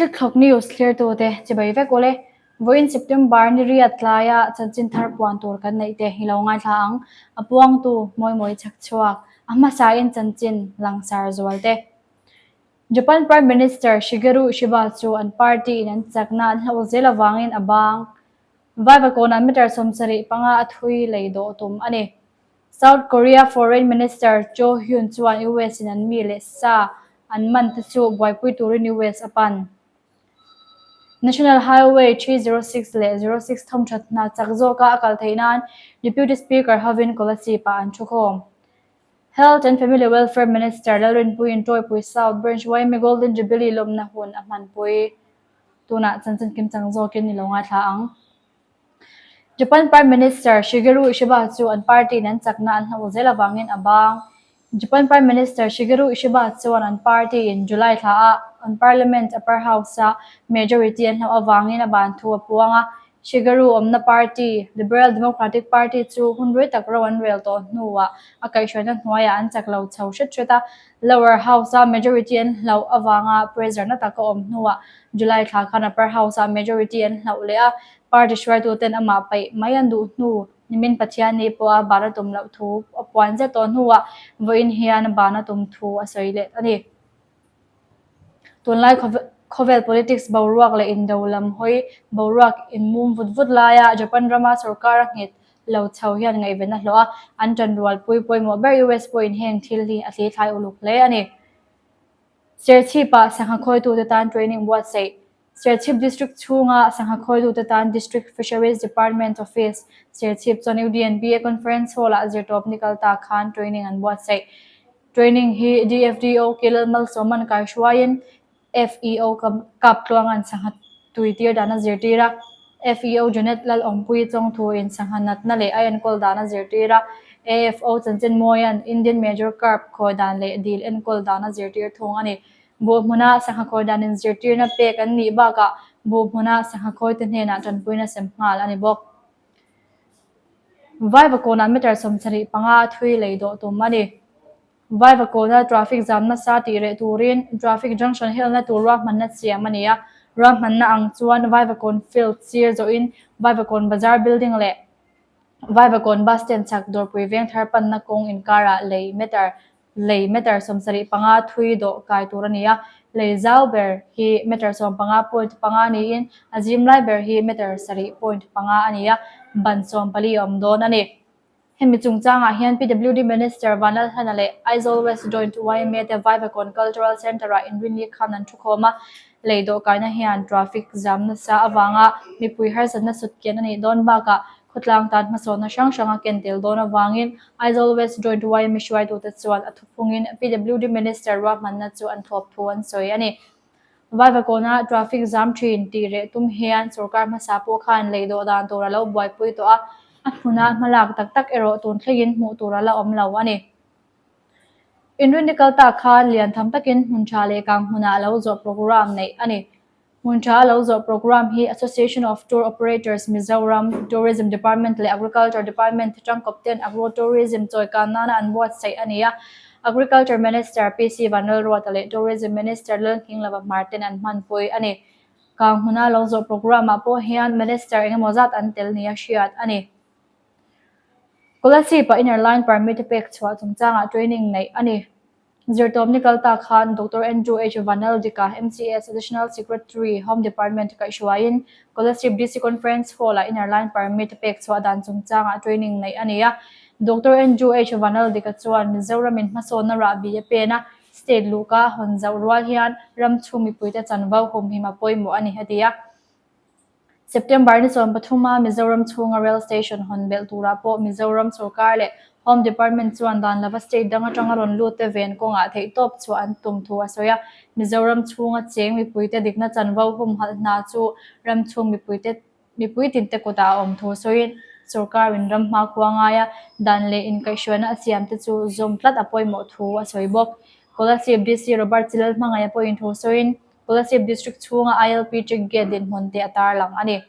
Thilthlawk News thlirtute chibai vek ule. Vawiin September ni riat tlaia chanchin thar puan tur kan neih te hi lo ngaithla ang. A puangtu Mawimawi chhak chhuak, a hmasain chanchin langsar zual te. Japan Prime Minister Shigeru Ishiba chu an party in an chakna an hlauh zel avangin a bang. Vaivakawnah meter 75 a thui lei dawh tum a ni. South Korea Foreign Minister Cho Hyun chuan US in an mi leh sa an man te chu buaipui turin US a pan. National Highway 306 leh 06 thawmthat hna chak zawka a kal theih nan Deputy Speaker hovin Kolasib-ah an thukhawm. Health and Family Welfare Minister Lalrinpuiin Tawipui South Branch yma Golden Jubilee lawmna hun a hmanpui. Tunah chanchin kimchang zawkin i lo ngaithla ang. Japan Prime Minister Shigeru Ishiba chu an party in an chakna an hlauh zel avangin a bang. Japan Prime Minister Shigeru Ishiba chuan an party in July thla ah an parliament upper house a majority an hlauh avangin a ban thu a puang a. Shigeru awmna party, Liberal Democratic Party chu hun rui tak ro an rel tawh hnuah a kaihhruaina hnuaiah an chak lo chho hret hret a. Lower house a majority an hlauh avanga pressure na tak a awm hnuah July thla khan upper house ah majority an hlauh leh a, party hruaituten amah paih mai an duh hnu nimin Pathianni pawha ban a tum loh thu a puan zet tawh hnuah vawiin hian ban a tum thu a sawi leh a ni. Tunlai khawvel politics boruak leh indo lam hawi boruak inmum vut vut laia Japan rama sorkar a nghet lo chho hian ngaihven a hlawh a, an ṭanrualpui pawimawh ber US pawhin heng thil hi a thlithlai uluk hle a ni. Serchhip-ah sangha khawitute tan training buatsaih Serchhip District chhunga sangha khawitute tan District Fisheries Department Office, Serchhip chuan UDNBA Conference Hall-ah zirtawp ni kal ta khan training an buatsaih. Training hi DFDO Kilal Malsawman kaihruaiin FEO Kaptluanga'n sangha tuitir dan a zirtir a, FEO Janet Lalawmpuii Chawngthuin sangha natna leh a enkawl dan a zirtir a, AFO Chanchinmawia'n Indian Major Carp khawi dan leh dil enkawl dan a zirtir thung a ni. Buh hmuna sangha khawi dan inzirtirna pek an nih bakah buh hmuna sangha khawite hnenah tanpuina sem nghal a ni bawk. Vaivakawnah meter 75 a thui lei dawh tum a ni. Vaivakawna traffic jam nasa tih reh turin traffic junction helna tur ruahmanna siam a ni a, ruahmanna ang chuan Vaivakawn field sir zawhin Vaivakawn bazar building leh Vaivakawn bus stand chhak Dawrpui Vengthar panna kawng inkarah lei meter lei meter 75 thui dawh kai tur a ni a, lei zau ber hi meter 15.5 niin a zim lai ber hi meter 7.5 a ni a, ban 14 a awm dawn a ni. Hemi chungchangah hian PWD Minister Vanlalhlana leh Aizawl West Joint yma te Vaivakawn Cultural Centre-ah inrinni khan an thukhawm a, lei dawhkaina hian traffic jam nasa avanga mipui harsatna sutkian a nih dawn bakah khawtlang tan hmasawnna hrang hrang a ken tel dawn avangin Aizawl West Joint yma hruaitute chuan a thuphungin PWD Minister ruahmanna chu an thlawp thu an sawi a ni. Vaivakawna traffic jam thin tih reh tum hian sorkar hmasa pawh khan lei dawh dan tur a lo buaipui tawh a, a hmuna hmalak tak tak erawh tun thlengin hmuh tur a la awm lo a ni. Inrinni kal tak khan lian tham takin hmun tha leh kang hmunah a lo zawh programme neih a ni. Hmun tha a lo zawh programme hi Association of Tour Operators Mizoram, Tourism Department leh Agriculture Department tangkawp ten Agro Tourism chawikan nana an buatsaih a ni a. Agriculture Minister PC Vanlalruata leh Tourism Minister Lalnghinglova Hmar ten an hmanpui a ni. Kang hmuna lo zawh programme ah pawh hian Minister engemaw zat an tel nia hriat a ni. Kolasib-ah Inner Line Permit pek chhuah chungchangah training neih a ni. Zirtawpni kal ta khan Doctor Andrew H. Vanaldika, MCS Additional Secretary, Home Department kaihhruaiin Kolasib DC Conference Hall-ah Inner Line Permit pek chhuah dan chungchangah training neih a ni a. Doctor Andrew H. Vanaldika chuan Mizoramin hmasawnna rahbi a pen a, state luhka a hawn zauh rual hian ram chhung mipuite chanvo humhim a pawimawh a ni, a ti a. September ni 13 a Mizoram chhunga Rail Station hawn belh turah pawh Mizoram sorkar leh Home Department chuan dan lova state dang atanga rawn lut te ven kawngah theihtawp chhuah an tum thu a sawi a. Mizoram chhunga cheng mipuite dikna chanvo humhalh hna chu ram chhung mipuite mipui tinte kutah a awm thu sawiin sorkarin ram hmakhua ngaia dan leh inkaihhruaina a siam te chu zawm tlat a pawimawh thu a sawi bawk. Kolasib DC Robert Chilal hmangaih a pawhin thu sawiin Kolasib District chhunga ILP check gate dinhmun te a tarlang a ni.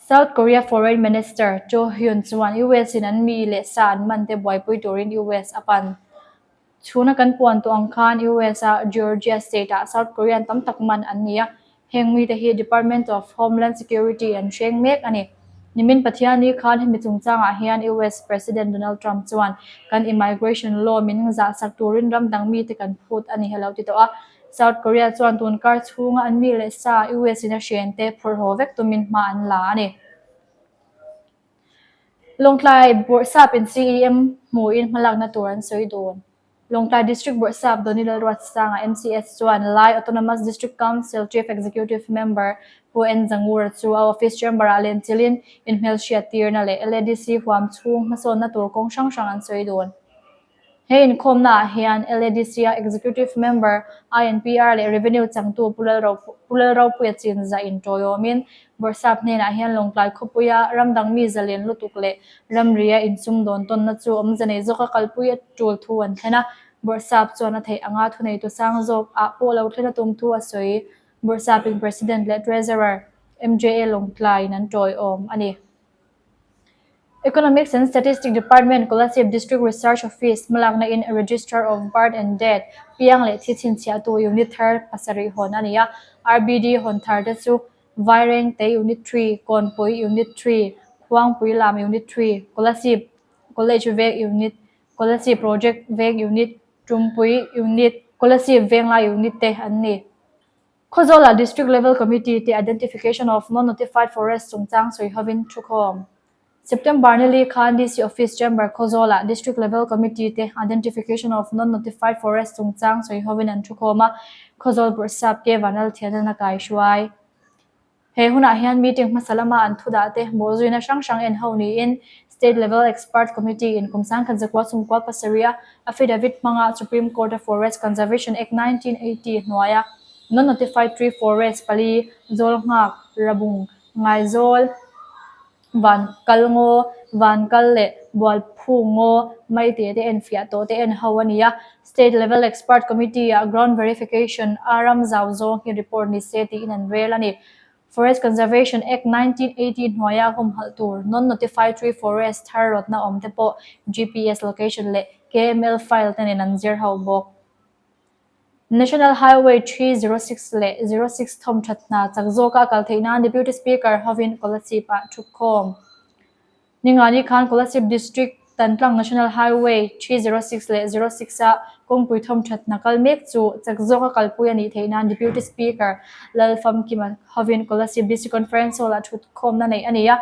South Korea Foreign Minister Cho Hyun chuan US in an mi leh sa an man te buaipui turin US a pan. Chhuna kan puan tawh ang khan US-a Georgia State-ah South Korean tam tak man an ni a, heng mite hi Department of Homeland Security an hreng mek a ni. Nimin Pathianni khan hemi chungchangah hian US President Donald Trump chuan kan immigration law min zahsak turin ram dang mite kan phut a ni a lo ti tawh a. South Korea chuan tun kar chhunga an mi leh sa US-in a hrente phurh haw vek tumin hma an la a ni. Lawngtlai Bawrhsapin CEM hmuhin hmalakna tur an sawi dawn. Lawngtlai District Bawrhsap Donny Lalruatsanga MCS chuan Lai Autonomous District Council Chief Executive Member Pu N Zangura chu a office chamber-ah lenchilhin inhmelhriat tirna leh LADC huam chhung hmasawnna tur kawng hrang hrang an sawi dawn. He inkhawmnaah hian LADC-a Executive Member, INPR leh Revenue changtu Pu Lalropuia chinzah inṭawiawmin Bawrhsap hnenah hian Lawngtlai khawpuia ramdang mi zalen lutuk leh ramria insumdawn tawnna chu awmze nei zawka kalpui a ṭul thu an thlen a, Bawrhsap chuan a theih anga thuneitu sang zawk ah pawh lo thlen a tum thu a sawi. Bawrhsapin President leh Treasurer MJA Lawngtlaiin an ṭawiawm a ni. Economics and Statistics Department Kolasib District Research Office hmalakna in Register of Birth and Death piang leh thi chhinchhiahtu Unit thar pasarih hawn a ni a, RBD hawn thar te chu Vairengte Unit Three, Kawnpui Unit Three, Khuangpui Lam Unit Three, Kolasib College Veng Unit, Kolasib Project Veng Unit, Tumpui Unit, Kolasib Venglai Unit te an ni. Khawzawlah District Level Committee te Identification of Non-Notified Forest chungchang sawi hovin thukhawm. September ni li khan DC Office Chamber Khawzawlah District Level Committee te Identification of Non-Notified Forest chungchang sawi hovin an thukhawm a, Khawzawl Bawrhsap K Vanlalthian a kaihruai. He hunah hian meeting hmasa lama an thudah te bawhzuina hrang hrang en ho niin State Level Expert Committee in kum 19 97 a affidavit hmanga Supreme Court a Forest Conservation Act 1980 hnuaia Non-Notified Tree Forest pali Zawlnghak, Rabung, Ngaizawl, Vankal ngaw, Vankal leh Bualphu ngaw maite te enfiah tawh te en ho a ni a. State Level Expert Committee-ah Ground Verification a ram zau zawng hi report ni se tiin an rel a ni. Forest Conservation Act 1980 hnuaia humhalh tur Non-Notified Tree Forest thar rawtna awm te pawh GPS location leh KML file te nen an zir ho bawk. National Highway 306 leh 06 thawm that hna chak zawka a kal theih nan Deputy Speaker hovin Kolasib-ah thukhawm. Ningani khan Kolasib District Tantlang National Highway 306 leh 06-a kawngpui thawm that hna kal mek chu chak zawka kalpui a nih theih nan Deputy Speaker Lalfamkima hovin Kolasib DC Conference Hall-ah thutkhawmna neih a ni a.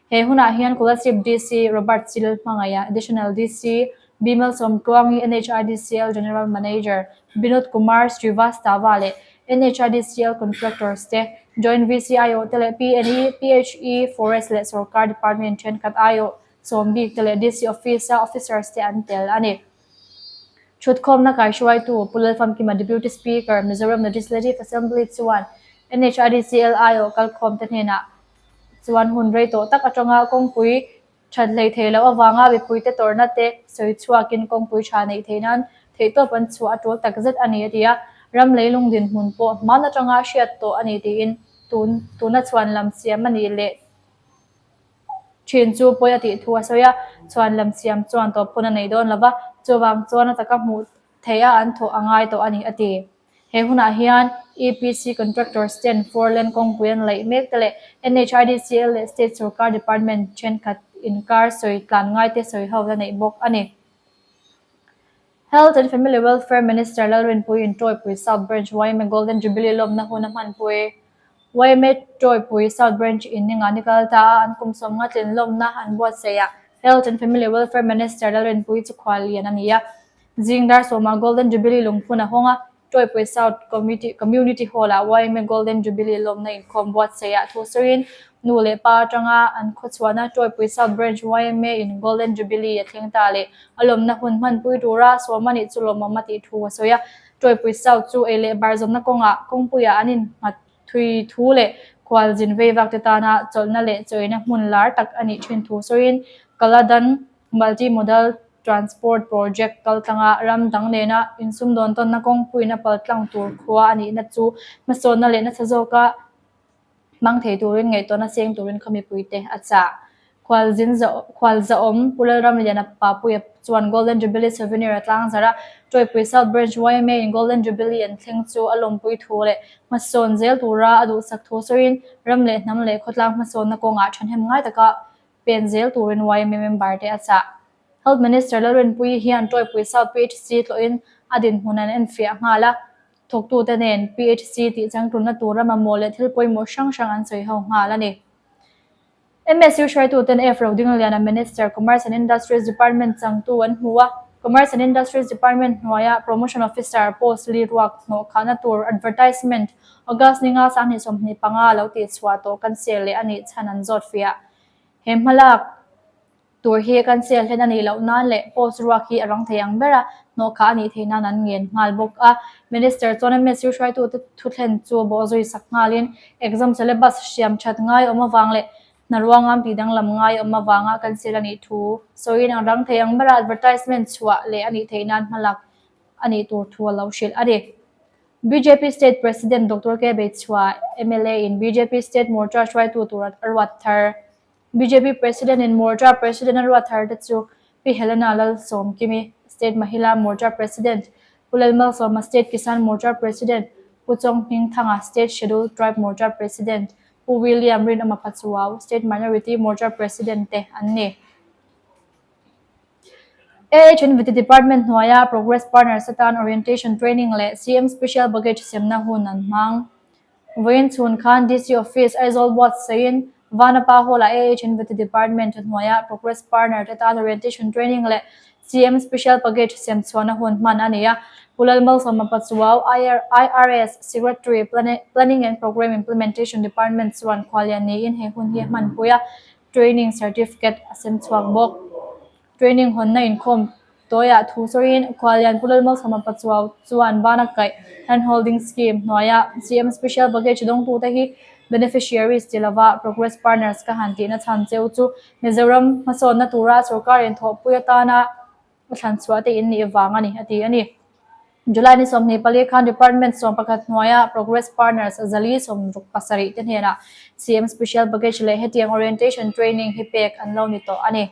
He hunah hian Kolasib DC Robert Chil hmangaiha Additional DC Bimal Sawmtluangi, NHIDCL General Manager Binod Kumar Srivastava leh NHIDCL Contractors te, Joint VC aiawh te leh PNE, PHE, Forest leh Sorkar Department thenkhat aiawh sawm bik te leh DC Office-a Officers te an tel a ni. Thutkhawmna kaihruaitu Pu Lalfamkima Deputy Speaker, Mizoram Legislative Assembly chuan NHIDCL aiawh kalkhawmte hnenah chuan hun rei tawh tak atanga kawngpui That hlei thei loh avanga mipuite tawrhna te sawi chhuakin kawngpui tha neih theih nan theihtawp an chhuah a tul takzet a ni a ti a, ram leilung dinhmun pawh hman atanga hriat tawh a ni tiin tun tuna chhuan lam siam a nih leh thin chu pawi a tih thu a sawi a, chhuan lam siam chuan tawp hun a nei dawn lova, chuvang chuan a taka hmuh theih a an thawh a ngai tawh a ni a ti. He hunah hian EPC contractors ten four lane kawngpui an laih mek te leh NHIDCL leh state sorkar department thenkhat inkar sawi tlan ngaite sawi ho la neih bawk a ni. Health and Family Welfare Minister Lalrinpuiin Tawipui South Branch yma Golden Jubilee lawmna hun a hmanpui. Yma Tawipui South Branch in ninga ni kal ta a, an kum sawmnga tlin lawmna an buatsaih ah Health and Family Welfare Minister Lalrinpuii chu khual lian a ni a. Zing dar sawmah Golden Jubilee lungphun a hawng a, Tawipui South Community Hall-ah yma Golden Jubilee lawmna inkhawm buatsaihah thu sawiin nu leh pa atanga an khawchhuahna Tawipui South Branch yma in Golden Jubilee a thleng ta leh a lawmna hun hmanpui tura sawm a nih chu lawmawm a tih thu a sawi a. Tawipui South chu ei leh bar zawmna kawngah kawngpuiah an innghat thui thu leh khualzin veivak te tana chawlhna leh chawina hmun lar tak a nih thin thu sawiin Kaladan Multi-Modal Transport Project kaltlanga ram dang nena insumdawn tawnna kawngpuiin a paltlang tur khua a nihna chu hmasawnna leh nasa zawka hmang thei turin ngaihtuahna seng turin khaw mipuite a chah. Khualzin Khualzahawm Pu Lalramliana Papuia chuan Golden Jubilee Souvenir a tlangzarh a, Tawipui South Branch yma in Golden Jubilee an thleng chu a lawmpui thu leh hmasawn zel tura a duhsak thu sawiin ram leh hnam leh khawtlang hmasawnna kawngah thahnem ngai taka pen zel turin yma member te a chah. Health Minister Lalrinpuii hian Tawipui South PHC tlawhin a dinhmun an enfiah nghal a, thawktute nen PHC tih changtlunna tura mamawh leh thil pawimawh hrang hrang an sawi ho nghal a ni. MSU hruaituten F Rodingliana Minister, Commerce and Industries Department changtu an hmu a, Commerce and Industries Department hnuaia Promotion Officer post li ruak hnawhkhahna tur advertisement August ninga 2025 lo tihchhuah tawh cancel leh a nih chhan an zawt fiah. He hmalak tur hi cancel hlen a nih loh nan leh post ruak hi a rang thei ang bera hnawhkhah a nih theih nan an ngen nghal bawk a. Minister chuan MSU hruaitute thuthlen chu bawhzui sak nghalin exam syllabus hriam that ngai awm avang leh hna ruangam tih danglam ngai awm avanga cancel a nih thu sawiin a rang thei ang bera advertisement chhuah leh a nih theih nan hmalak a nih tur thu a lo hrilh a ni. Bjp State President Doctor K Beichhua mla in bjp State Morcha hruaitu tur a ruat thar. Bjp President in Morcha President a ruat thar te chu Pi Helena Lalsawmkimi, State Mahila Morcha President, Pu Lalmalsawma, State Kisan Morcha President, Pu Chawnghmingthanga, State Scheduled Tribe Morcha President, Pu William Rinawma Pachuau, State Minority Morcha President te an ni. AHNVT Department hnuaia Progress Partners atan Orientation Training leh CM Special Baggage semna hun an hmang. Vawiin chhun khan DC Office, Aizawl buatsain Vanapa Hall-ah AHNVT Department hnuaia Progress Partner te tan Orientation Training leh CM Special Package sem chhuahna hun hman a ni a. Pu Lalmalsawma Pachuau, IRS Secretary, Planning and Programme Implementation Department chuan khuallian niin he hun hi a hmanpui a, Training Certificate a sem chhuak bawk. Training hawnna inkhawm tawiah thu sawiin Khuallian Pu Lalmalsawma Pachuau chuan bana kaih Hand Holding Scheme hnuaia CM Special Package dawngtute hi beneficiaries ti lova Progress Partners ka han tihna chhan cheu chu Mizoram hmasawnna tura sorkar inthawhpui atana a thlan chhuah te in nih vang a ni, a ti a ni. July ni 24 khan Department 11 hnuaia Progress Partners zali 67 te hnenah CM Special Package leh hetiang Orientation Training hi pek an lo ni tawh a ni.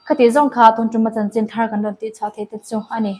Khati zawng kha tun tuma chanchin thar kan rawn tihchhuah thei te chu a ni.